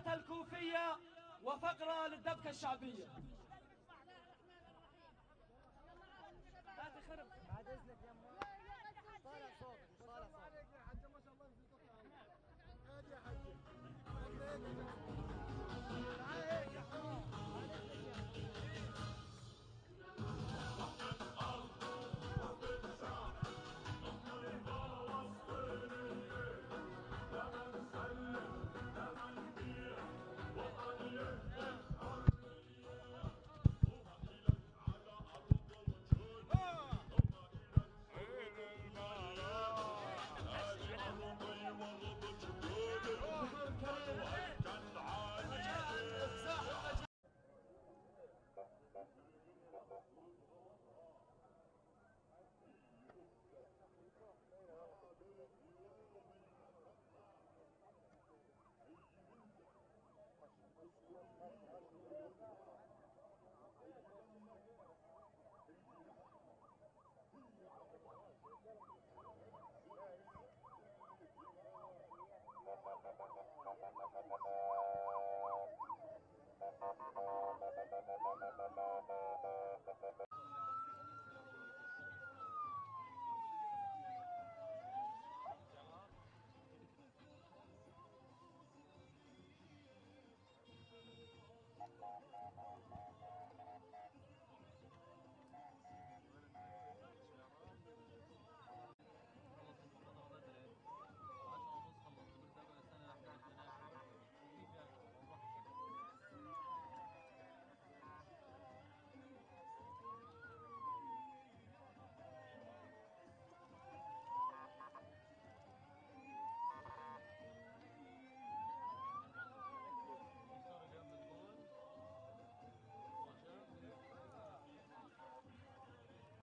الدبكة الكوفية وفقرة للدبكة الشعبية. بعد اذنك يا طالع صوتك، مش طالع صوتك. عليك يا حاج، ما شاء الله. هادي يا حاج.